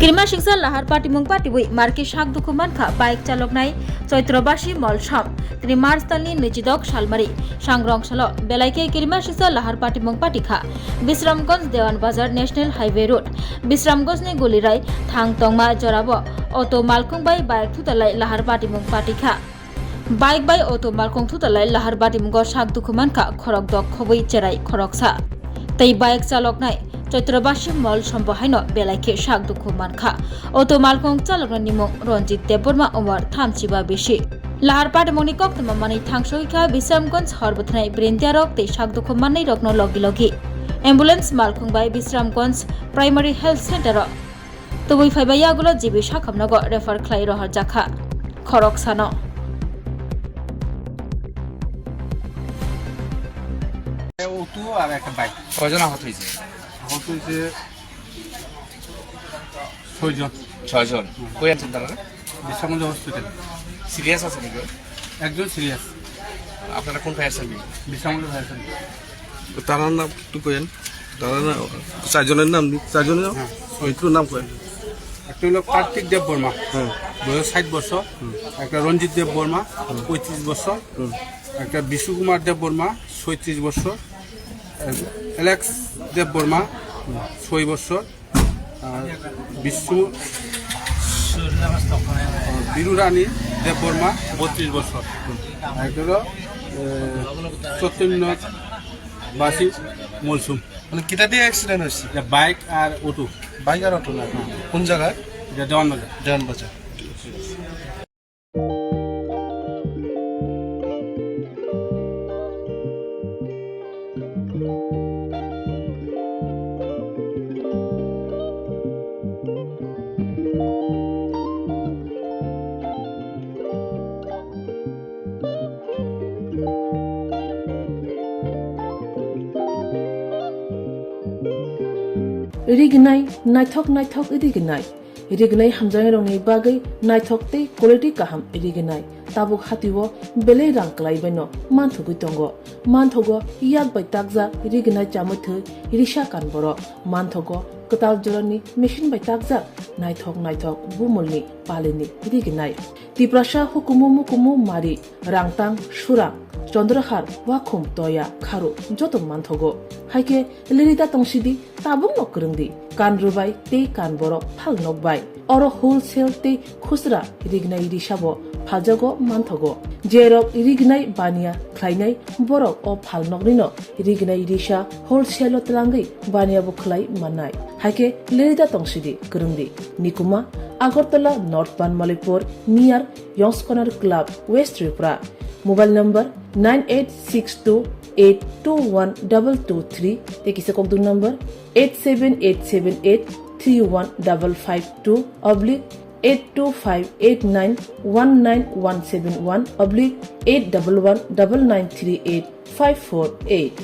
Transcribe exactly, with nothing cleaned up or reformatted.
Kirima siksa lahar patimung patiwi marki sak dukhu mankha bike chaloknai Choitrobasi Molsom. Tini March talni nijidok salmari sangrong salo belai khe kirima siksa lahar patimung patikha Bisramganj Dewan Bazar National Highway Road. Bisramganjni Gulirai thang tongma jorabo auto malkhung bai bike thutalai lahar patimung patikha. Bike bai auto malkhung thutalai lahar batimungo sak dukhu mankha khorok dok khobwi cherai khoroksa. Tei bike chaloknai Choitrobasi Molsombo haino belai khe sak dukhu mankha. Auto malkhung chaloknani mung Ranjit Debbarma, umor thamchiba bisi. Lahar patimungni koktwma manwi thangsogwi kha Bisramganj hor bwthanai brindiarok tei sak dukhu mannairokno logi logi ambulance malkhung bai Bisramganj Primary Health Center o tubui phaiba yagulo G B sakhamnogo refer khlai rohorjakha khoroksano. Auto আর একটা বাইক। কয়জন আহত হয়েছে? আহত হয়েছে ছয়জন। ছয়জন। হুম। কই আছেন তারা? বিশ্রামগঞ্জ হসপিটাল। সিরিয়াস আছে নাকি? একজন সিরিয়াস। আপনারা কোন fire service? Bishramganj fire service. তো তারার নাম একটু কইেন। তারার নাম, চারজনের নাম নি-, চারজনের নাম? হ্যাঁ। ওই একটু নাম কইেন। একটা হলো কার্তিক দেব বর্মা, হ্যাঁ। বয়স ষাট বছর। হুম। একটা রঞ্জিত দেব বর্মা, হুম। পঁয়ত্রিশ বছর। হুম। একটা বিশু কুমার দেব বর্মা, ছয়ত্রিশ বছর। অ্যালেক্স দেব বর্মা, হুম। ছয় বছর। আর বিষ্ণু, বিরু রানী দেববর্মা, বত্রিশ বছর। আর হলো, এ, চৈতন্য বাসী মলসুম। মানে, কিতা দিয়ে অ্যাক্সিডেন্ট হয়েছে? এটা বাইক আর অটো। বাইক আর অটো না? কোন জায়গায়? এটা দেওয়ানবাজার। Dewanbazar. Rignai, naithok naithok rignai. Rignai hamjaknairokni bagwi naithok tei quality kaham rignai. Tabuk hatio belai rang kwlaibaino manthogwi tongo. Manthogo yak bai takjak rignai chamwi thwi risa kan borok. Manthogo kwtal jorani machine bai takjak naithok naithok bumulni palini rignai. Tiprasa hukumu mukumu mari, rangtang, surang, chondrahar, wakhum, toya, kharu joto manthogo. Haikhe lirida tongsidi, tabukno kwrwngdi, kan rwbai tei kan borok phal nokbai. Oro wholesale tei khusra rignai risabo phaljago manthogo. Jerok rignai baniya khlainai borok o phal noknino rignai risa wholesale o twlangwi baniya bo khlai mannai. Haikhe lirida tongsidi, kwrwngdi. Nikuma, Agartala North Banmalipur, near Yongs Corner Club, West Tripura. Mobile number nine eight six two eight two one double two three, tei kisa kokduk number eight seven eight seven eight three one double five two oblique eight two five eight nine one nine one seven one oblique eight double one double nine three eight five four eight.